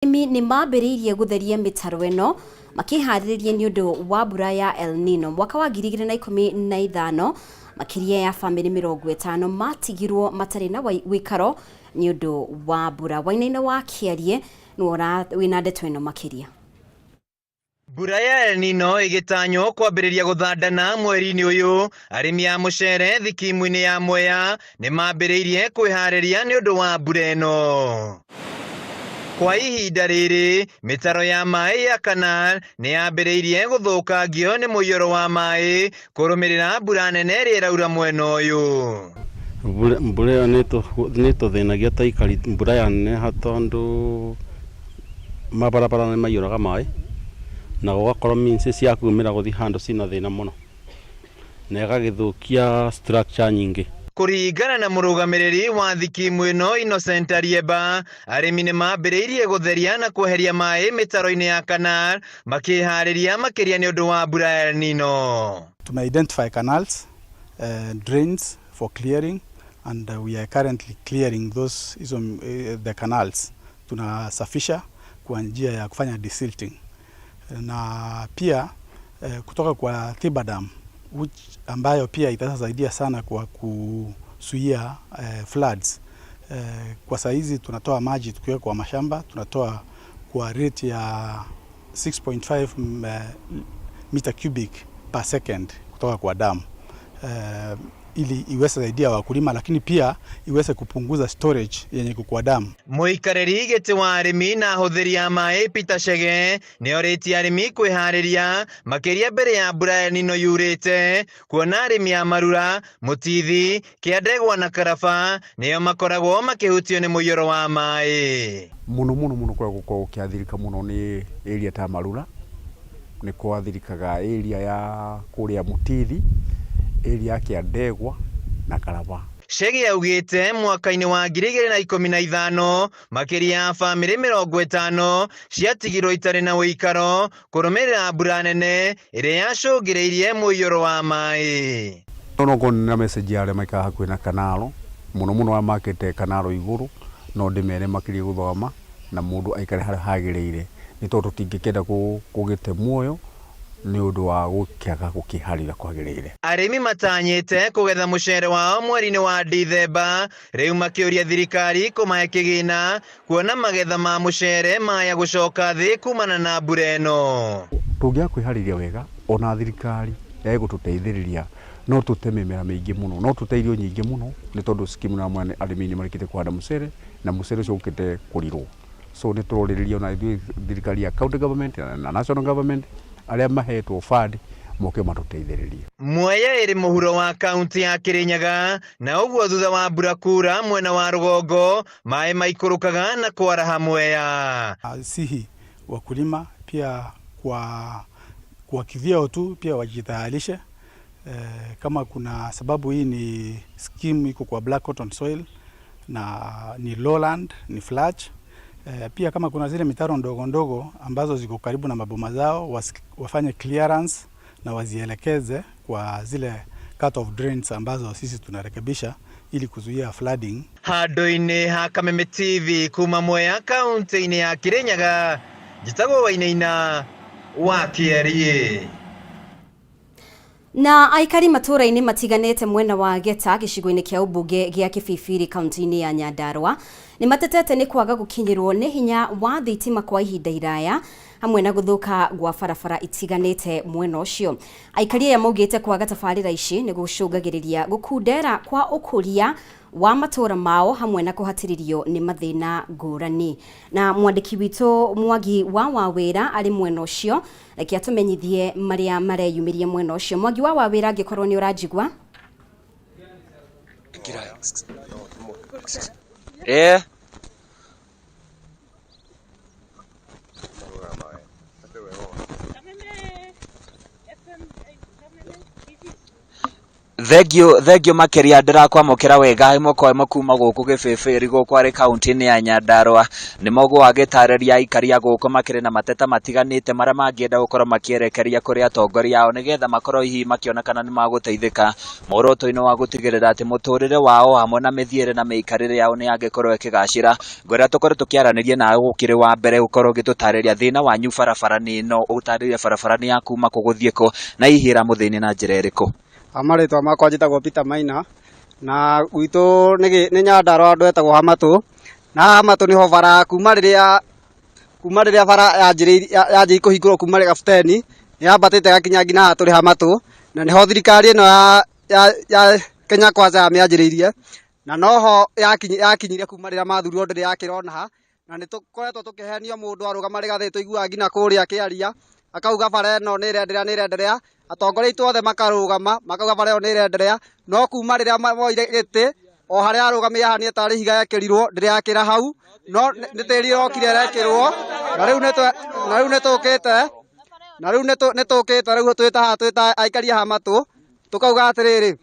Arĩmi nĩ mambĩrĩirie gũtheria mĩtaro ĩno makĩharĩrĩria nĩ ũndũ wa mbura ya El Nino. Mwaka wa 2015 makĩria ya bamĩrĩ 50 matigirwo matarĩ na wĩikaro nĩ ũndũ wa mbura. Wainaina wa Kĩarie nĩwe wĩna ndeto ĩno makĩria. Mbura ya El Nino ĩgĩtanywo kwambĩrĩria gũthandana mweri-inĩ ũyũ, arĩmi a mũcere thikimu-inĩ ya Mwea nĩ mambĩrĩirie kwĩharĩria nĩ ũndũ wa mbura ĩno. Kwa ihinda rĩrĩ, mĩtaro ya maĩ ya canal nĩ yambĩrĩirie gũthũkangio nĩ mũiyũro wa maĩ kũrũmĩrĩra mbura nene ĩrĩa ĩraura mwena ũyũ. Mbura ĩyo nĩ ĩtũthĩnagia ta aikari mbura yaneneha tondũ mabarabara nĩ maiyũraga maĩ na gũgakorwo means cia kumĩra gũthiĩ handũ ciĩna thĩna mũno na ĩgagĩthũkia structure nyingĩ. Kũringana na mũrũgamĩrĩri wa thikimu ĩno Innocent Ariemba, arĩmi nĩ mambĩrĩirie gũtheria na kweheria maĩ mĩtaro-inĩ ya canal makĩharĩria makĩria nĩ ũndũ wa mbura ya El Nino. Tume identify canals, drains for clearing and we are currently clearing those hizo, the canals. Tunasafisha kwa njia ya kufanya desilting na pia kutoka kwa Thiba Dam which ambayo pia itasaidia sana kwa kuzuia floods. Kwa saizi tunatoa maji tukiweka kwa mashamba, tunatoa kwa rate ya 6.5 meter cubic per second kutoka kwa dam ili iweze saidia wakulima, lakini pia iweze kupunguza storage yenye kwa damu. Mũikarĩri gĩtĩ wa arĩmi na ahũthĩri a maĩ Peter Chege nĩ orĩtie arĩmi kwĩharĩria makĩria mbere ya mbura ya El Nino yurĩte, kuona arĩmi a Marura, Mũtithi, Kĩandegwa na Karaba nĩo makoragwo makĩhutio nĩ mũiyũro wa maĩ. Mũno mũno mũno kũrĩa gũkoragwo gũkĩathirĩka mũno nĩ area ta Marura, nĩ kwathirĩkaga area ya kũrĩa Mũtithi, area ya Kĩandegwa na Karaba. Chege augĩte mwaka-inĩ wa 2015 makĩria ya bamĩrĩ 50 ciatigirwo itarĩ na ũikaro kũrũmĩrĩra mbura nene ĩrĩa yacũngĩrĩirie mũiyũro wa maĩ. No ngorwo na message ya arĩa maikaraga hakuhĩ na kanalo mũno mũno arĩa makĩte kanalo igũrũ, no ndĩmere makĩria gũthoma na mũndũ aikare harĩa hagĩrĩire, nĩ tondũ tũtingĩkĩenda kũgĩte muoyo nĩ ũndũ wa gũkĩaga gũkĩharĩria kwagĩrĩire. Arĩmi matanyĩte kũgetha mũcere wao mweri-inĩ wa Dithemba, rĩu makĩũria thirikari kũmahe kĩgĩna kuona magetha ma mũcere maya gũcoka thĩ kumana na mbura ĩno. Tũngĩaga kwĩharĩria wega ona thirikari yage gũtũteithĩrĩria no tũte mĩmera mĩingĩ mũno, no tũte irio nyingĩ mũno, nĩ tondũ skimu na mwene arĩmi nĩ marĩkĩtie kũhanda mũcere na mũcere ũcio ũkĩte kũrirwo. So nĩ tũrorĩrĩria ona ithuĩ thirikari ya county government na national government arĩa mahetwo fund moke matũteithĩrĩrie. Mwea ĩrĩ mũhuro wa kaunti ya Kirinyaga na ũguo thutha wa mbura kura mwena wa rũgongo maĩ maikũrũkaga na kwaraha Mwea. Sihi wakulima pia kwa kivyao tu pia wajitayarishe. Kama kuna sababu hii ni scheme iko kwa black cotton soil na ni lowland, ni flat. Pia kama kuna zile mitaro ndogo ndogo ambazo ziko karibu na maboma zao wafanye clearance na wazielekeze kwa zile cut off drains ambazo sisi tunarekebisha ili kuzuia flooding. Handũ-inĩ ha Kameme TV kuma Mwea kaunti-inĩ ya Kirinyaga, njĩtagwo Wainaina wa Kĩeriĩ. Na aikari matũũra-inĩ matiganĩte mwena wa Geta gĩcigo-inĩ kĩa ũmbunge gĩa Kĩbibiri kaunti-inĩ ya Nyandarua nĩ matetete nĩ kwaga gũkinyĩrwo nĩ hinya wa thitima kwa ihinda iraya hamwe na gũthũka gwa barabara itiganĩte mwena ũcio. Aikari aya maugĩte kwaga tabarĩra ici nĩ gũcũngagĩrĩria gũkundera kwa ũkũria wa matũũra mao hamwe na kũhatĩrĩrio nĩ mathĩna ngũrani. Na mwandĩki witũ Mwangi wa Wawĩra arĩ mwena ũcio, reke atũmenyithie marĩa mareyumĩria mwena ũcio. Mwangi wa Wawĩra, angĩkorwo nĩ ũranjigua. Thengio, thengio makĩria. Ndĩrakwamũkĩra wega ĩmwe kwa ĩmwe kuma gũkũ Gĩbĩbĩri, gũkũ arĩ kaunti-inĩ ya Nyandarua. Nĩ mũgũ agĩtarĩria aikari a gũkũ makĩrĩ na mateta matiganĩte marĩa mangĩenda gũkorwo makĩerekeria kũrĩ atongoria ao, nĩgetha makorwo hihi makĩona kana nĩ magũteithĩka muoroto-inĩ wa gũtigĩrĩra atĩ mũtũrĩre wao hamwe na mĩthiĩre na mĩikarĩre yao nĩ yangĩkorwo ĩkĩgacĩra. Ngwĩra tũkorwo tũkĩaranĩria nawe gũkĩrĩ wa mbere ũkorwo ũgĩtũtarĩria thĩna wanyu barabara-inĩ ĩno, ũtarĩrie barabara nĩ ya kuma kũ gũthiĩ kũ, na hihi ĩramũthĩnia na njĩra ĩrĩkũ. Marĩtwa makwa njĩtagwo Peter Maina, na gwitũ nĩ Nyandarua, andũ etagwo Hamatũ. Na Hamatũ nĩho bara kuma rĩrĩa bara yanjĩrĩirie kũhingũrwo kuma Gabuteni, nĩ yambatĩte gakinya nginya haha tũrĩ Hamatũ, na nĩho thirikari ĩno ya Kenya Kwanza yamĩanjĩrĩirie, na noho yakinyire kuma rĩrĩa mathurirwo, ndĩrĩ yakĩra ona ha. Na nĩ tũkoretwo tũkĩhenio, mũndũ arũgama rĩgathĩ tũiguaga nginya kũrĩa akĩaria akauga bara ĩno nĩ ĩrenderea, nĩ ĩrenderea. Atongoria aitũ othe makarũgama makauga bara ĩyo nĩ ĩrenderea, no kuma rĩrĩa moire gĩtĩ, o harĩa arũgamĩire haha tarĩ ihiga yekĩrirwo, ndĩrĩ yakĩra hau, no nĩ tĩri ĩrokire ĩrekĩrwo. Na rĩu nĩ tũkĩte, na rĩu nĩ tũkĩte rĩu twĩ ta haha, twĩ ta aikari a Hamatũ, tukauga atĩrĩrĩ,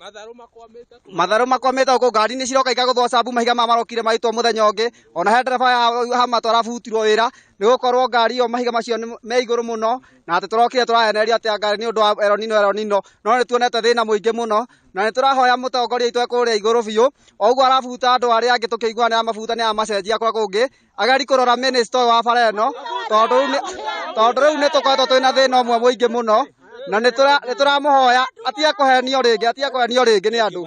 matharũ makwamĩte gũkũ, ngari nĩ ciroka ikagũthwo cabu, mahiga maya marokire maitwo mũthenya ũngĩ. Ona he ndereba ya Hamatũ arabutirwo wĩra nĩ gũkorwo ngari ĩyo mahiga macio me igũrũ mũno, na atĩ tũrokire tũrahenerio atĩ ngari nĩ ũndũ wa El Nino, El Nino, no nĩ tuonete thĩna mũingĩ mũno. Na nĩ tũrahoya mũtongoria witũ e kũrĩa igũrũ biũ, o ũguo arabuta andũ arĩa angĩ tũkĩigua nĩ amabuta, nĩ amacenjia kwa kũngĩ, ageri kũrora minister ũyũ wa bara ĩno, tondũ rĩu nĩ tũkoretwo twĩna thĩna ũmwe mũingĩ mũno, na nĩ tũramũhoya atige kũhenio rĩngĩ, atige kũhenio rĩngĩ nĩ andũ.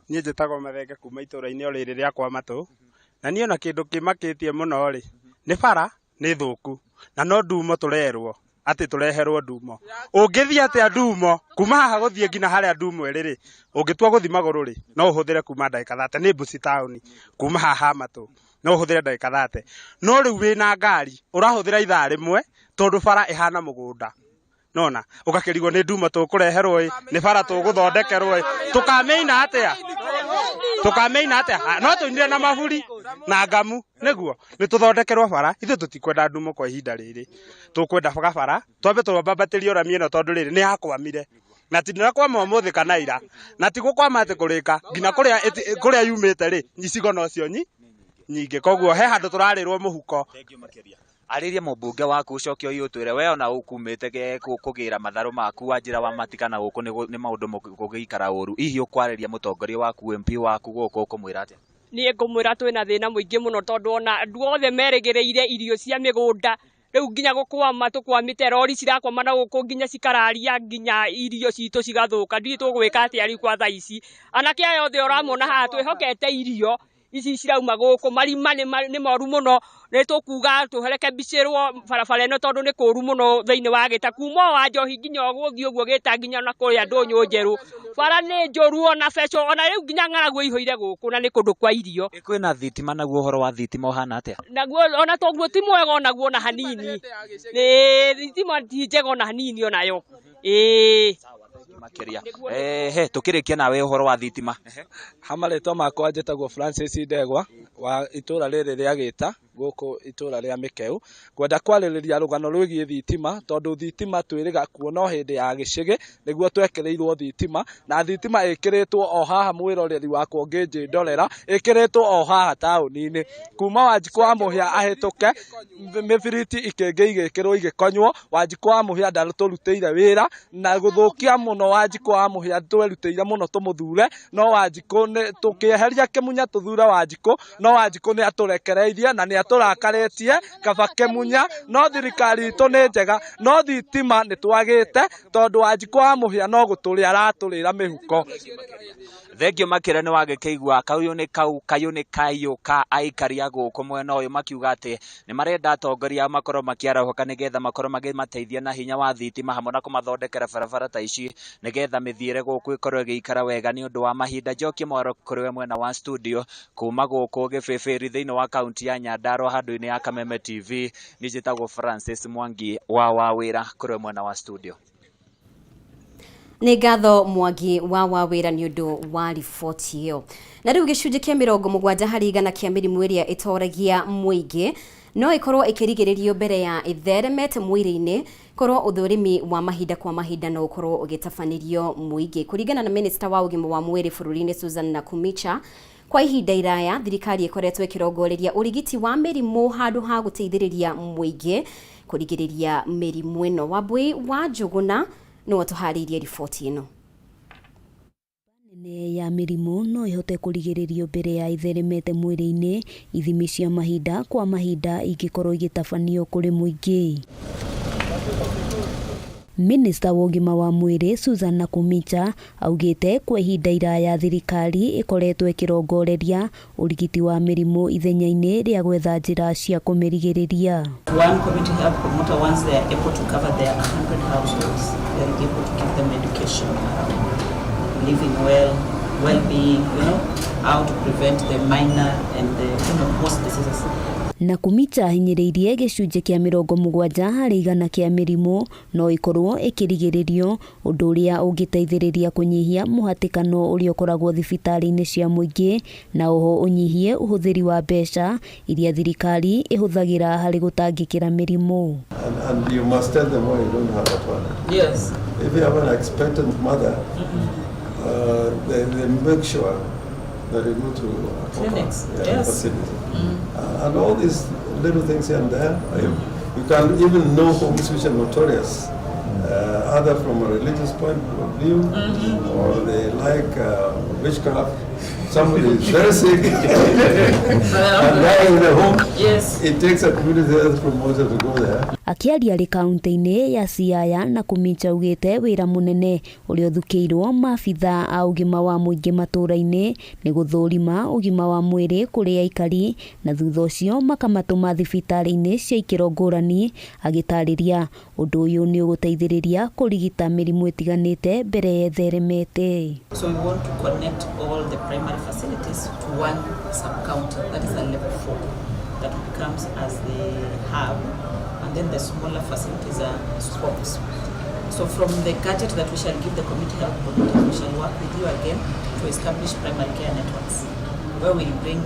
Niĩ njĩtagwo Mathenge kuma itũra-inĩ o rĩrĩ rĩa Kwamatũ, na niĩ ona kĩndũ kĩmakĩtie mũno rĩ, nĩ bara nĩ thũku, na no ndumo tũrerwo atĩ tũreherwo ndumo. Ũngĩthiĩ atĩa ndumo kuma haha gũthiĩ nginya harĩa ndumo ĩrĩ rĩ? Ũngĩtua gũthiĩ magũrũ rĩ, no ũhũthĩre kuma ndagĩka 30, nĩ Mbuci taũni kuma haha Hamatũ, no ũhũthĩre ndagĩka 30, no rĩu wĩna ngari ũrahũthĩra ithaa 1, tondũ bara ĩhana mũgũnda. Nona ũgakĩrigwo nĩ nduma tũkũreherwo ĩ, nĩ bara tũgũthondekerwo ĩ, tũkamĩina atĩa? Tũkamĩina atĩa? Ah, no tũinire na maburi na ngamu nĩguo nĩ tũthondekerwo bara. Ithuĩ tũtikwenda ndumo kwa ihinda rĩrĩ, tũkwenda gabara twambe twambambatĩrio rami ĩno, tondũ rĩrĩ nĩ yakwamire, na ti ndĩrakwama ũmũthĩ kana ira, na ti gũkwama atĩ kũrĩka nginya kũrĩa yumĩte rĩ, icigo nocio nyingĩ, koguo he handũ tũrarĩrwo mũhuko. Arĩria mũmbunge waku, ũcoke ũyũ ũtwĩre we ona ũkumĩte kũgĩra matharũ maku wa njĩra wa matikana gũkũ nĩ maũndũ gũgĩikara ũru. Hihi ũkwarĩria mũtongoria waku, MP waku gũkũ, ũkũmwĩra atĩa? Niĩ ngũmwĩra twĩna thĩna mũingĩ mũno, tondũ ona andũ othe merĩgĩrĩire irio cia mĩgũnda, rĩu nginya gũkwama tũkwamĩte, rori cirakwama na gũkũ nginya cikararia, nginya irio citũ cigathũka. Ndiũĩ tũgwĩka atĩa rĩu kwa thaa ici. Anake aya othe ũramona haha twĩhokete irio ici cirauma gũkũ, marima nĩ moru mũno. Nĩ tũkuga tũrekebicĩrwo barabara ĩno, tondũ nĩ kũru mũno thĩinĩ wa Gĩta, kuma o wa Njohi nginya ũgũthiĩ ũguo Gĩta, nginya ona kũrĩa ndũnyũ njerũ, bara nĩ njũru, ona beco, ona rĩu nginya ng'aragu ĩihũire gũkũ, na nĩ kũndũ kwa irio. Kwĩna thitima? Naguo ũhoro wa thitima ũhana atĩa? Naguo ona toguo ti mwega onaguo ona hanini. Ĩĩ, thitima ti njega ona hanini onayo, ĩĩ. Makĩria, ehe, tũkĩrĩkia nawe ũhoro wa thitima. Ha marĩtwa makwa njĩtagwo Francis Ndegwa wa itũra rĩrĩ rĩa Gĩta, gũkũ itũra rĩa Mĩkeu. Ngwenda kwarĩrĩria rũgano rwĩgiĩ thitima, tondũ thitima twĩrĩga kuona o hĩndĩ ya gĩcĩgĩ nĩguo twekĩrĩirwo thitima, na thitima ĩkĩrĩtwo o haha, mwĩroreri wakwa ũngĩnjĩndorera, ĩkĩrĩtwo o haha taũni-inĩ kuma Wanjikũ wa Mũhĩa ahĩtũke, mĩbiriti ikĩngĩ igĩkĩrwo igĩkonywo. Wanjikũ wa Mũhĩa ndatũrutĩire wĩra na gũthũkia mũno. Wanjikũ wa Mũhĩa twerutĩire mũno tũmũthure, no Wanjikũ nĩ tũkĩeheria Kĩmunya tũthure Wanjikũ, no Wanjikũ nĩ atũrekereirie na nĩ atũrakarĩtie, kaba Kĩmunya. No thirikari itũ nĩ njega, no thitima nĩ twagĩte, tondũ Wanjikũ wa Mũhĩa no gũtũrĩa aratũrĩra mĩhuko. Thengio makĩria. Nĩ wagĩkĩigua kayũ nĩ kau, kayũ nĩ kayũ ka aikari a gũkũ mwena ũyũ, makiuga atĩ nĩ marenda atongoria ao makorwo makĩarahũka, nĩgetha makorwo makĩmateithia na hinya wa thitima hamwe na kũmathondekera barabara ta ici, nĩgetha mĩthiĩre gũkũ ĩkorwo ĩgĩikara wega. Nĩ ũndũ wa mahinda, njokie mwaro kũrĩ we mwena wa studio. Kuma gũkũ Gĩbĩbĩri thĩinĩ wa kaunti ya Nyandarua, handũ-inĩ ya Kameme TV, niĩ njĩtagwo Francis Mwangi wa Wawĩra. Kũrĩ we mwena wa studio. Nĩ ngatho Mwangi wa Wawĩra nĩ ũndũ wa riboti ĩyo. Na rĩu gĩcunjĩ kĩa 70% kĩa mĩrimũ ĩrĩa ĩtoragia mũingĩ. No ĩkorwo ĩkĩrigĩrĩrio mbere ya ĩtheremete mwĩrĩ-inĩ korwo ũthũrimi wa mahinda kwa mahinda no ũkorwo ũgĩtabanĩrio mũingĩ. Kũringana na minista wa ũgima wa mwĩrĩ bũrũri-inĩ Susan Nakhumicha, kwa ihinda iraya thirikari ĩkoretwo ĩkĩrongoreria ũrigiti wa mĩrimũ handũ ha gũteithĩrĩria mũingĩ kũrigĩrĩria mĩrimũ ĩno. Wambui wa Njũgũna nĩwe ũtũharĩirie riboti ĩno. Nene ya mĩrimũ no ĩhote kũrigĩrĩrio mbere ya ĩtheremete mwĩrĩ-inĩ ithimi cia mahinda kwa mahinda ingĩkorwo igĩtabanio kũrĩ mũingĩ. Minista wa ũgima wa mwĩrĩ Susan Nakhumicha augĩte kwa ihinda iraya thirikari ĩkoretwo ĩkĩrongoreria ũrigiti wa mĩrimũ ithenya-inĩ rĩa gwetha njĩra cia kũmĩrigĩrĩria. One community health promoter, once they are able to cover their 100 households, they are able to give them education around living well, well-being, how to prevent the minor and the, most diseases. Nakhumicha ahinyĩrĩirie gĩcunjĩ kĩa 70% kĩa mĩrimũ no ĩkorwo ĩkĩrigĩrĩrio, ũndũ ũrĩa ũngĩteithĩrĩria kũnyihia mũhatĩkano ũrĩa ũkoragwo thibitarĩ-inĩ cia mũingĩ na oho ũnyihie ũhũthĩri wa mbeca iria thirikari ĩhũthagĩra harĩ gũtangĩkĩra mĩrimũ. And you must tell them why you don't have a toilet. Yes. If you have an expectant mother, they make sure that you go to a proper Clinics, yes. facility. And all these little things here and there, you can even know homes which are notorious, either from a religious point of view or they like witchcraft. Somebody is very sick and dying in the home. Yes. It takes a community health promoter to go there. Akiaria arĩ kaunti-inĩ ya Siaya, Nakhumicha augĩte wĩra mũnene ũrĩa ũthukĩirwo maabitha a ũgima wa mũingĩ matũũra-inĩ nĩ gũthũrima ũgima wa mwĩrĩ kũrĩ aikari na thutha ũcio makamatũma thibitarĩ-inĩ cia ikĩro ngũrani. Agĩtarĩria ũndũ ũyũ nĩ ũgũteithĩrĩria kũrigita mĩrimũ ĩtiganĩte mbere ya ĩtheremete. So we want to connect all the primary facilities to one sub-county, that is a level 4, that becomes as the hub, and then the smaller facilities are spokes. So from the gadget that we shall give the community health promoters, we shall work with you again to establish primary care networks, where we bring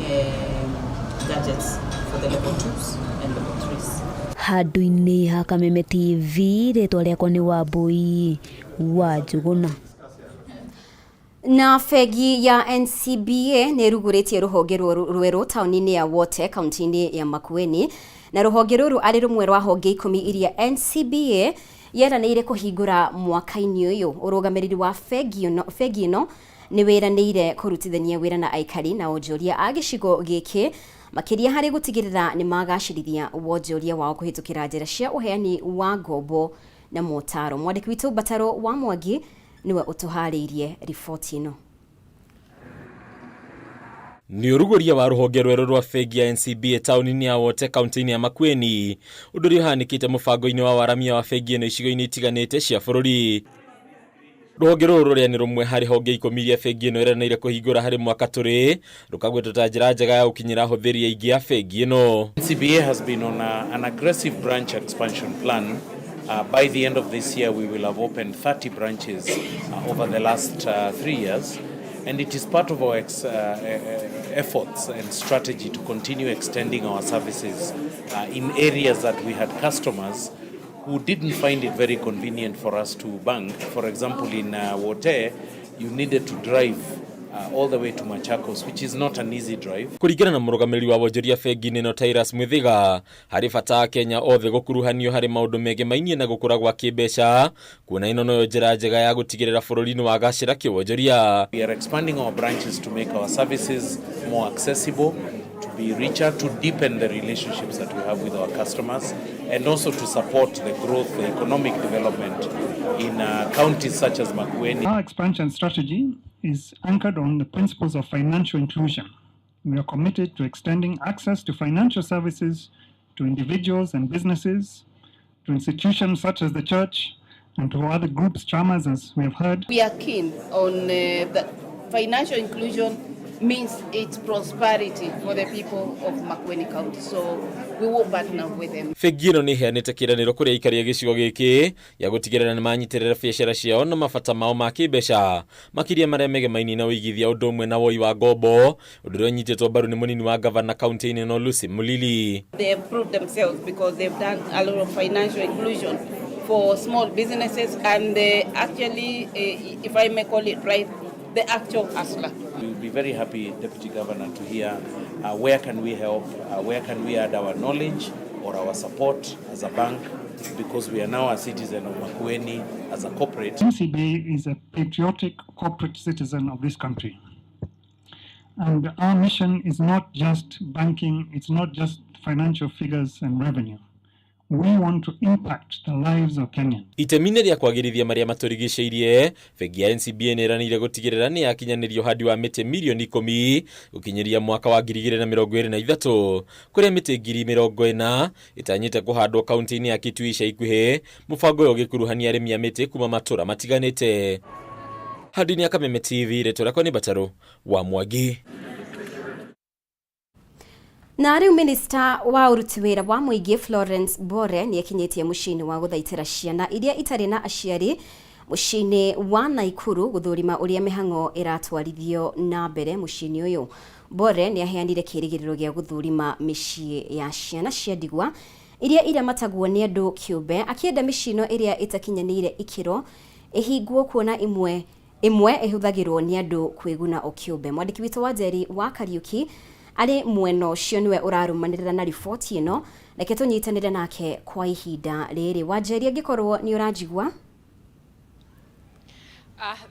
gadgets for the level 2s and level 3s. Handũ-inĩ ha Kameme TV, rĩtwa rĩakwa nĩ Wambui wa Njũgũna. Na bengi ya NCBA nĩ ĩrugũrĩtie rũhonge rwerũ taũni-inĩ ya Wote kaunti-inĩ ya Makueni, na rũhonge rũrũ arĩ rũmwe rwa honge 10 iria NCBA yeranĩire kũhingũra mwaka-inĩ ũyũ. Ũrũgamĩrĩri wa bengi ĩno nĩ wĩranĩire kũrutithania wĩra na aikari na onjoria a gĩcigo gĩkĩ makĩria harĩ gũtigĩrĩra nĩ magacĩrithia wonjoria wao kũhĩtũkĩra njĩra cia ũheani wa ngombo na motaro. Mwandĩki witũ Mbataro wa Mwangi niwe ũtũharĩirie riboti ĩno. Nĩ ũrugũria wa rũhonge rwerũ rwa bengi ya NCBA taũni-inĩ ya Wote kaunti-inĩ ya Makueni, ũndũ ũrĩa ũhanĩkĩte mũbango-inĩ wa waramia wa bengi ĩno icigo-inĩ itiganĩte cia bũrũri. Rũhonge rũrũ rũrĩa nĩ rũmwe harĩ honge 10 iria bengi ĩno ĩranĩire kũhingũra harĩ mwaka tũrĩ, rũkagwetwo ta njĩra njega ya gũkinyĩra ahũthĩri aingĩ a bengi ĩno. NCBA has been on an aggressive branch expansion plan. By the end of this year, we will have opened 30 branches over the last 3 years. And it is part of our efforts and strategy to continue extending our services in areas that we had customers who didn't find it very convenient for us to bank. For example, in Wote, you needed to drive all the way to Machakos, which is not an easy drive. Kũringana na mũrũgamĩrĩri wa wonjoria bengi-inĩ ĩno Tyrus Mwithiga, harĩ bata Kenya othe gũkuruhanio harĩ maũndũ megemainie na gũkũra gwa kĩmbeca, kuona ĩno noyo njĩra njega ya gũtigĩrĩra bũrũri nĩ wagacĩra kĩwonjoria. We are expanding our branches to make our services more accessible, to be richer, to deepen the relationships that we have with our customers, and also to support the growth, the economic development in counties such as Makueni. Our expansion strategy is anchored on the principles of financial inclusion. We are committed to extending access to financial services to individuals and businesses, to institutions such as the church, and to other groups, chamas, as we have heard. We are keen on the financial inclusion means it's prosperity for the people of Makueni County. So we will partner with them. Bengi ĩno nĩ ĩheanĩte kĩĩranĩro kũrĩ aikari a gĩcigo gĩkĩ gĩa gũtigĩrĩra nĩ manyitĩrĩra biacara ciao na mabata mao ma kĩmbeca, makĩria marĩa megemainie na ũigithia ũndũ ũmwe na woi wa ngombo, ũndũ ũrĩa ũnyitĩtwo mbaru nĩ mũnini wa ngavana kaunti-inĩ ĩno Lucy Mulili. They have proved themselves because they've done a lot of financial inclusion for small businesses and they actually, if I may call it right, the actual hustler. We will be very happy, Deputy Governor, to hear where can we help, where can we add our knowledge or our support as a bank, because we are now a citizen of Makueni as a corporate. NCBA is a patriotic corporate citizen of this country. And our mission is not just banking, it's not just financial figures and revenue. We want to impact the lives of Kenyans. Itemi-inĩ rĩa kwagĩrithia marĩa matũrigicĩirie, bengi ya NCBA nĩ ĩranĩire gũtigĩrĩra nĩ yakinyanĩria ũhandi wa mĩtĩ mirioni 10 gũkinyĩria mwaka wa 2023, kũrĩa mĩtĩ 40,000 ĩtanyĩte kũhandwo kaunti-inĩ ya Kitui ica ikuhĩ, mũbango ũyũ ũgĩkuruhania arĩmi a mĩtĩ kuma matũra matiganĩte. Handũ-inĩ ya Kameme TV, rĩtwa rĩakwa nĩ Batarũ wa Mwangi. Na rĩu minista wa ũruti wĩra wa mũingĩ Florence Bore nĩ akinyĩtie mũciĩ-inĩ wa gũthaitĩra ciana iria itarĩ na aciari mũciĩ-inĩ wa Naikuru gũthũrima ũrĩa mĩhang'o ĩratwarithio na mbere mũciĩ-inĩ ũyũ. Bore nĩ aheanire kĩĩrĩgĩrĩro gĩa gũthũrima mĩciĩ ya ciana cia ndigwa iria iramatagwo nĩ andũ kĩũmbe, akĩenda mĩciĩ ĩno ĩrĩa ĩtakinyanĩire ikĩro ĩhingwo kuona imwe ĩmwe ĩhũthagĩrwo nĩ andũ kwĩguna o kĩũmbe. Mwandĩki witũ wa Njeri wa Kariuki arĩ mwena ũcio nĩwe ũrarũmanĩrĩra na riboti ĩno, reke tũnyitanĩre nake kwa ihinda rĩrĩ. Wanjeri, angĩkorwo nĩ ũranjigua.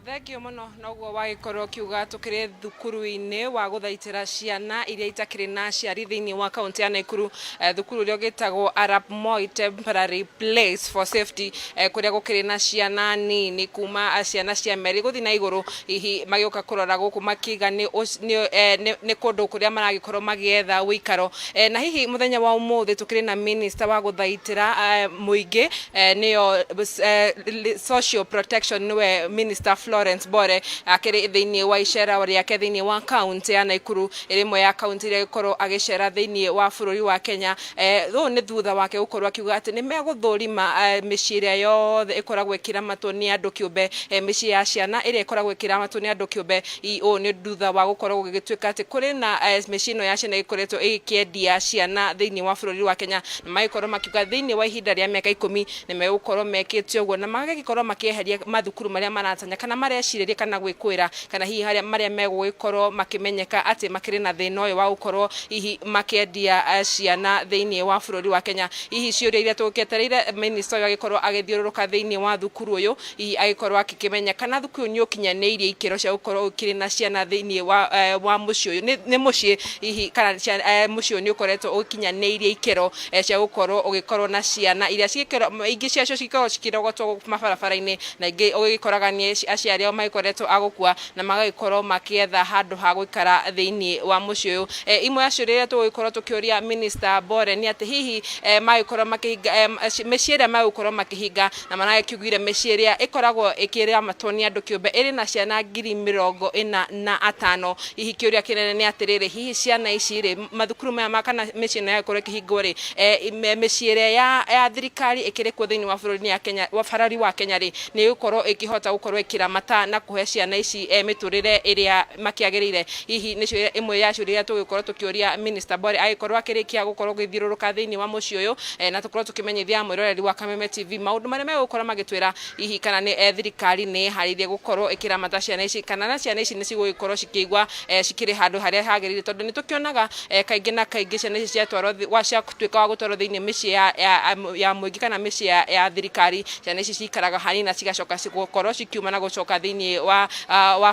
Thengio mũno. Noguo wagĩkorwo ũkiuga, tũkĩrĩ thukuru-inĩ wa gũthaitĩra ciana iria itakĩrĩ na aciari thĩinĩ wa kaunti ya Naikuru, thukuru ũrĩa ũgĩtagwo Arap Moi Temporary Place for Safety, kũrĩa gũkĩrĩ na ciana nini kuma ciana cia mĩeri gũthiĩ na igũrũ. Hihi magĩũka kũrora gũkũ makiuga nĩ kũndũ kũrĩa maragĩkorwo magĩetha ũikaro. Na hihi mũthenya wa ũmũthĩ tũkĩrĩ na minister wa gũthaitĩra mũingĩ, nĩyo social protection, nĩwe Minister Florence Bore, akĩrĩ thĩinĩ wa icera rĩake thĩinĩ wa kaunti ya Naikuru, ĩrĩ ĩmwe ya kaunti iria ĩgĩkorwo agĩcera thĩinĩ wa bũrũri wa Kenya. Ũũ nĩ thutha wake gũkorwo akiuga atĩ nĩ megũthũrima mĩciĩ ĩrĩa yothe ĩkoragwo ĩkĩramatwo nĩ andũ kĩũmbe, mĩciĩ ya ciana ĩrĩa ĩkoragwo ĩkĩramatwo nĩ andũ kĩũmbe. Ũũ nĩ thutha wa gũkorwo gũgĩtuĩka atĩ kũrĩ na mĩciĩ ĩno ya ciana ĩkoretwo ĩgĩkĩendia ciana thĩinĩ wa bũrũri wa Kenya, na magĩkorwo makiuga thĩinĩ wa ihinda rĩa mĩaka 10 nĩ megũkorwo mekĩte ũguo, na magagĩkorwo makĩeheria mathukuru marĩa maratanya kana marecirĩria kana gwĩkũĩra kana hihi harĩa marĩa megũgĩkorwo makĩmenyeka atĩ makĩrĩ na thĩna ũyũ wa gũkorwo hihi makĩendia ciana thĩinĩ wa bũrũri wa Kenya. Hihi ciũria iria tũgĩetereire minister ũyũ agĩkorwo agĩthiũrũrũka thĩinĩ wa thukuru ũyũ, hihi agĩkorwo akĩmenya kana thukuru ũyũ nĩ ũkinyanĩirie ikĩro cia gũkorwo ũkĩrĩ na ciana thĩinĩ wa mũciĩ ũyũ, nĩ mũciĩ hihi kana mũciĩ ũyũ nĩ ũkoretwo ũkinyanĩirie ikĩro cia gũkorwo ũgĩkorwo na ciana iria ingĩ ciacio cikoragwo cikĩrogotwo mabarabara-inĩ, na ingĩ ũgĩkoraga nĩ aciari ao magĩkoretwo a gũkua na magagĩkorwo makĩetha handũ ha gũikara thĩinĩ wa mũciĩ ũyũ. Imwe ya ciũria iria tũgũgĩkorwo tũkĩũria Minister Bore nĩ atĩ hihi magĩkorwo makĩhinga mĩciĩ ĩrĩa magũkorwo makĩhinga, na maragĩkiugire mĩciĩ ĩrĩa ĩkoragwo ĩkĩramatwo nĩ andũ kĩũmbe ĩrĩ na ciana 45,000. Hihi kĩũria kĩnene nĩ atĩrĩrĩ, hihi ciana ici rĩ, mathukuru maya ma kana mĩciĩ ĩno yagĩkorwo ĩkĩhingwo rĩ, mĩciĩ ĩrĩa ya thirikari ĩkĩrĩ kuo thĩinĩ wa bũrũri ya Kenya, wa bũrũri wa Kenya rĩ, nĩ ĩgũkorwo ĩkĩhota gũkorwo ĩkĩramata na kũhe ciana ici mĩtũrĩre ĩrĩa makĩagĩrĩire? Hihi nĩ ciũria ĩmwe ya ciũria iria tũgũkorwo tũkĩũria Minister Bore agĩkorwo akĩrĩkia gũkorwo gũgĩthiũrũrũka thĩinĩ wa mũciĩ ũyũ, na tũkorwo tũkĩmenyithia mwĩroreri wa Kameme TV maũndũ marĩa megũkorwo magĩtwĩra, hihi kana nĩ thirikari nĩ ĩharĩirie gũkorwo ĩkĩramata ciana ici, kana na ciana ici nĩ cigũgĩkorwo cikĩigua cikĩrĩ handũ harĩa hagĩrĩire, tondũ nĩ tũkĩonaga kaingĩ na kaingĩ ciana ici ciatwarwo ciatuĩka wa gũtwarwo thĩinĩ mĩciĩ ya mũingĩ kana mĩciĩ ya thirikari, ciana ici cikaraga hanini na cigacoka gũkorwo cikiuma na gũcoka thĩinĩ wa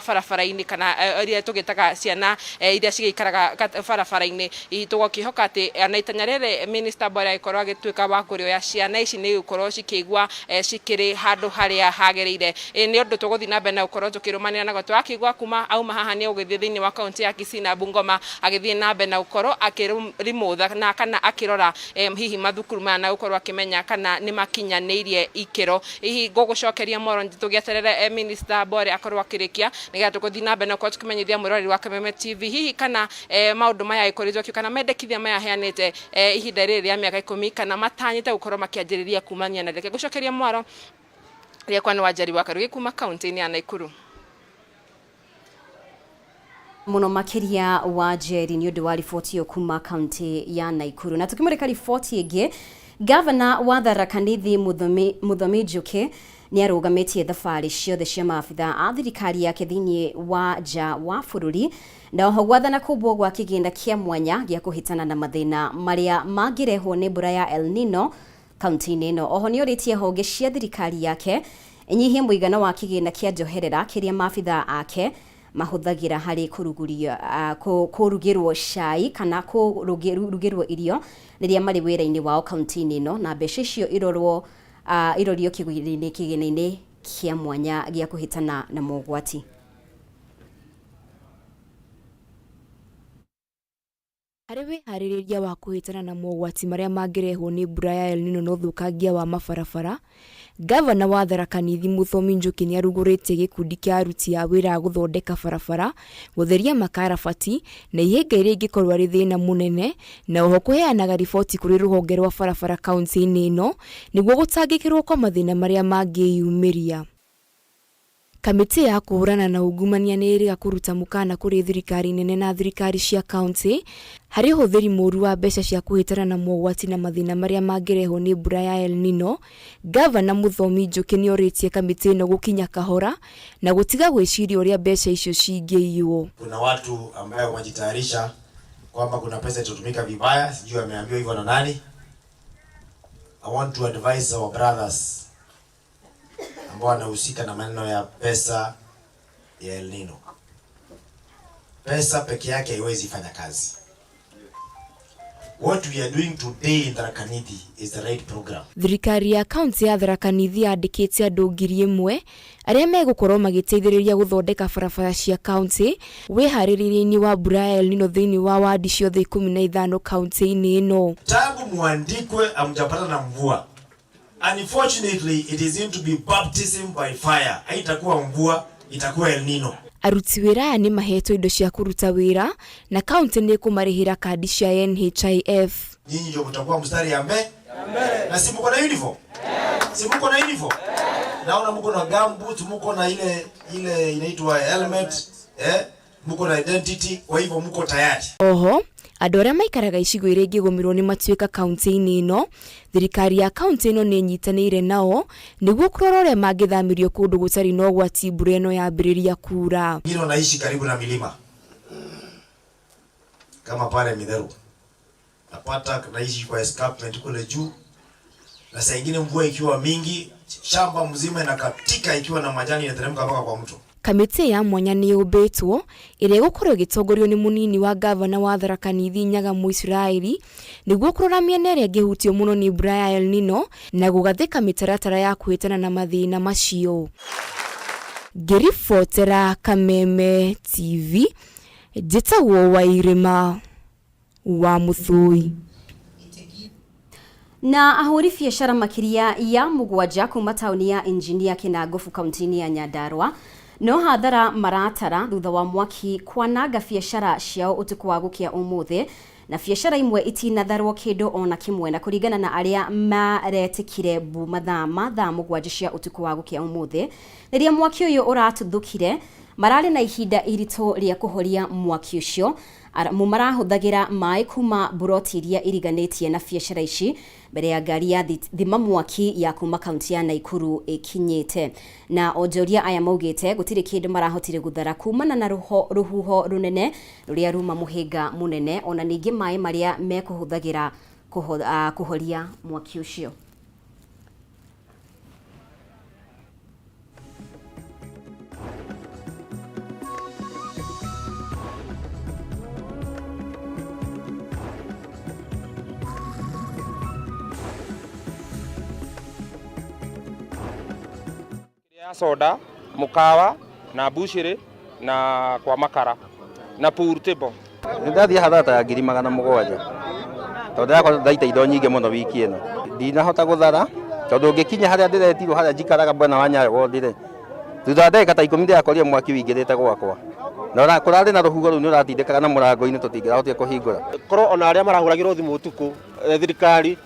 barabara-inĩ, kana iria tũgĩtaga ciana iria cigĩikaraga barabara-inĩ. Hihi tũgakĩhoka atĩ ona itanya rĩrĩ Minister Bore agĩkorwo agĩtuĩka wa kũrĩoya, ciana ici nĩ igũkorwo cikĩigua cikĩrĩ handũ harĩa hagĩrĩire. Nĩ ũndũ tũgũthiĩ na mbere na gũkorwo tũkĩrũmanĩra naguo. Tũrakĩigua kuma auma haha nĩ ũgĩthiĩ thĩinĩ wa kaunti ya Kisii na Bungoma, agĩthiĩ na mbere na gũkorwo akĩrimũtha na kana akĩrora hihi mathukuru maya na gũkorwo akĩmenya kana nĩ makinyanĩirie ikĩro. Hihi ngũgũcokeria moro tũgĩeterere. Minister Bore akorwo akĩrĩkia nĩgetha tũgũthiĩ na mbere na gũkorwo tũkĩmenyithia mwĩroreri wa Kameme TV hihi kana maũndũ maya ĩkoretwo akĩo kana mendekithia maya aheanĩte ihinda rĩrĩ rĩa mĩaka 10 kana matanyĩte gũkorwo makĩanjĩrĩria kumania na reke ngũcokeria mwaro rĩakwa nĩ Wanjari wa Karugi kuma kaunti-inĩ ya Naikuru. Muno makiria wa Njeri ni undu wa riboti iyo kuma kaunti ya Naikuru. Na tukimurika riboti ingi, Gavana wa Tharaka Nithi Muthomi Njuki ni arũgamĩtie thabarĩ ciothe cia maabitha a thirikari yake thĩinĩ wa nja wa bũrũri na oho gwathana kũmbwo gwa kĩgĩna kĩa mwanya gĩa kũhĩtana na mathĩna marĩa mangĩrehwo nĩ mbura ya El Nino kaunti-inĩ ĩno. Oho nĩ orĩtie honge cia thirikari yake inyihie mũigana wa kĩgĩna kĩa njoherera kĩrĩa maabitha ake mahũthagĩra harĩ kũrugĩrwo cai kana kũrugĩrwo irio rĩrĩa marĩ wĩra-inĩ wao kaunti-inĩ ĩno, na mbeca icio irorio kĩgĩna-inĩ kĩa mwanya gĩa kũhĩtana na mogwati. Harĩ wĩharĩrĩria wa kũhĩtana na mogwati marĩa mangĩrehwo nĩ mbura ya El Nino na ũthũkangia wa mabarabara, Gavana wa Tharaka Nithi Muthomi Njuki nĩarugũrĩtie gĩkundi kĩa aruti a wĩra a gũthondeka barabara, gũtheria makarabati na ihĩnga iria ingĩkorwo arĩ thĩna mũnene, na oho kũheanaga riboti kũrĩ rũhonge rwa barabara kaunti-inĩ ĩno nĩguo gũtangĩkĩrwo kwa mathĩna marĩa mangĩyumĩria. Kamĩtĩ ya kũhũrana na ungumania nĩ ĩrĩga kũruta mũkana kũrĩ thirikari nene na thirikari cia kaunti harĩ ũhũthĩri mũũru wa mbeca cia kũhĩtana na mogwati na mathĩna marĩa mangĩrehwo nĩ mbura ya El Nino. Gavana Muthomi Njuki nĩorĩtie kamĩtĩ ĩno gũkinya kahora na gũtiga gwĩciria ũrĩa mbeca icio cingĩiywo. Kuna watu ambayo wajitayarisha kwamba kuna pesa itatumika vibaya, sijui ameambiwa hivyo na nani. I want to advise our brothers ambao wanahusika na maneno ya pesa ya El Nino. Pesa peke yake haiwezi fanya kazi. What we are doing today in Tharaka Nithi is the right program. Thirikari ya kaunti ya Tharaka Nithi yandĩkĩte andũ 1,000 arĩa megũkorwo magĩteithĩrĩria gũthondeka barabara cia kaunti wĩharĩrĩria-inĩ wa mbura ya El Nino thĩinĩ wa wadi ciothe 15 kaunti-inĩ ĩno. Tangu muandikwe hamjapata na mvua. Unfortunately, it is going to be baptism by fire. Haitakuwa mvua, itakuwa El Nino. Aruti wĩra aya nĩ mahetwo indo cia kũruta wĩra na kaunti nĩ ĩkũmarĩhĩra kandi cia NHIF. Nyinyi ndio mtakuwa mstari ya mbele. Na si mko na uniform? Si mko na uniform? Naona mko na gumboots, mko na ile inaitwa helmet, mko na identity, kwa hivyo mko tayari. Oho, andũ arĩa maikaraga icigo iria ingĩgũmĩrwo nĩ matuĩka kaunti-inĩ ĩno, thirikari ya kaunti ĩno nĩ ĩnyitanĩire nao nĩguo kũrora ũrĩa mangĩthamĩrio kũndũ gũtarĩ na ũgwati mbura ĩno yambĩrĩria kuura. Wengine wanaishi karibu na milima kama pale Mitheru, napata naishi kwa escarpment kule juu, na saa ingine mvua ikiwa mingi shamba mzima inakatika ikiwa na majani inateremka mpaka kwa mto. Kamĩtĩ ya mwanya nĩ yũmbĩtwo ĩrĩa ĩgũkorwo ĩgĩtongorio nĩ mũnini wa gavana wa Tharaka Nithi Nyaga Mũisiraeli nĩguo kũrora mĩena ĩrĩa ĩngĩhutio mũno nĩ mbura ya El Nino na gũgathĩka mĩtaratara ya kũhĩtana na mathĩna macio. Ngĩribotera Kameme TV, njĩtagwo Wairĩma wa Mũthũi. Na ahũri biacara makĩria ya 7 kuma taũni ya Engineer Kinangofu kaunti-inĩ ya Nyandarua no hathara maratara thutha wa mwaki kwananga biacara ciao ũtukũ wa gũkĩa ũmũthĩ, na biacara imwe itinatharwo kĩndũ ona kĩmwe, na kũringana na arĩa maretĩkire mbu mathaa ma thaa 7 cia ũtukũ wa gũkĩa ũmũthĩ rĩrĩa mwaki ũyũ ũratuthũkire, mararĩ na ihinda iritũ rĩa kũhoria mwaki ũcio. Marahũthagĩra maĩ kuma buroti iria iriganĩtie na biacara ici mbere ya ngari ya thima mwaki ya kuma kaunti ya Naikuru ĩkinyĩte. Na onjoria aya maugĩte gũtirĩ kĩndũ marahotire gũthara kumana na rũhuho rũnene rũrĩa ruma mũhĩnga mũnene, ona ningĩ maĩ marĩa mekũhũthagĩra kũhoria mwaki ũcio. Ya soda, mukawa na bushiri na kwa makara na pool table. Ndathiĩ hathara ta ya 700,000 tondũ ndĩrakorwo ndaita indo nyingĩ mũno wiki ĩno. Ndinahota gũthara tondũ ngĩkinya harĩa ndĩretirwo harĩa njikaraga mwena wa Nyayo wodi rĩ, Thutha wa ndagĩka ta ikũmi ndĩrakorire mwaki wĩingĩrĩte gwakwa. Na ona kũrarĩ na rũhuho rũu nĩ ũratindĩkaga na mũrango-inĩ tũtingĩrahotire kũhingũra. Korwo ona arĩa marahũragĩrwo thimũ ũtukũ thirikari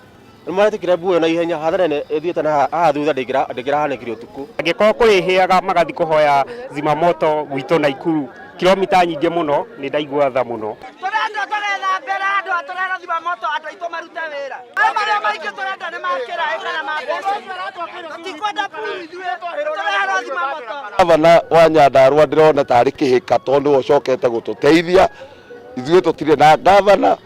nĩ maretĩkĩra mbuĩ na ihenya hathara ĩno ĩthiĩte na haha thutha ndĩngĩrahanĩkire ũtukũ. Angĩkorwo kũrĩhĩaga magathi kũhoya zimamoto gwitũ Naikuru kilomita nyingĩ mũno nĩ ndaigua tha mũno. Tũrenda tũgethambĩra andũ atũrera zimamoto andũ aitũ marute wĩra. Maĩ marĩa maingĩ tũrenda nĩ ma kĩraĩ kana ma mbeca. Tũtikwenda puru ithuĩ tũreherwo zimamoto. Gavana wa Nyandarua ndĩrona tarĩ kĩhĩka tondũ nĩwe ũcokete gũtũteithia. Ithuĩ tũtirĩ na gavana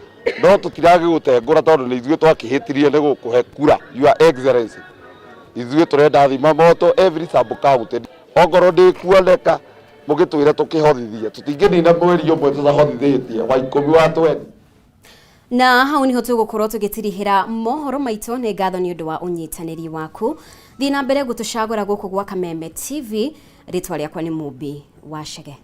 no tũtiragĩgũtengũra tondũ nĩ ithuĩ twakĩhĩtirie nĩ gũkũhe kura Your Excellency. Ithuĩ tũrenda thima moto every sub county. Ongorwo ndĩkuoneka mũgĩtwĩre tũkĩhothithie tũtingĩnina mweri ũmwe tũtahothithĩtie wa ikũmi wa twendi. Na hau niho tũgũkorwo tũgĩtirihĩra mohoro maitũ. Nĩ ngatho nĩ ũndũ wa ũnyitanĩri waku. Thiĩ na mbere gũtũcagũra gũkũ gwa Kameme TV. Rĩtwa rĩakwa nĩ Mumbi wa Chege.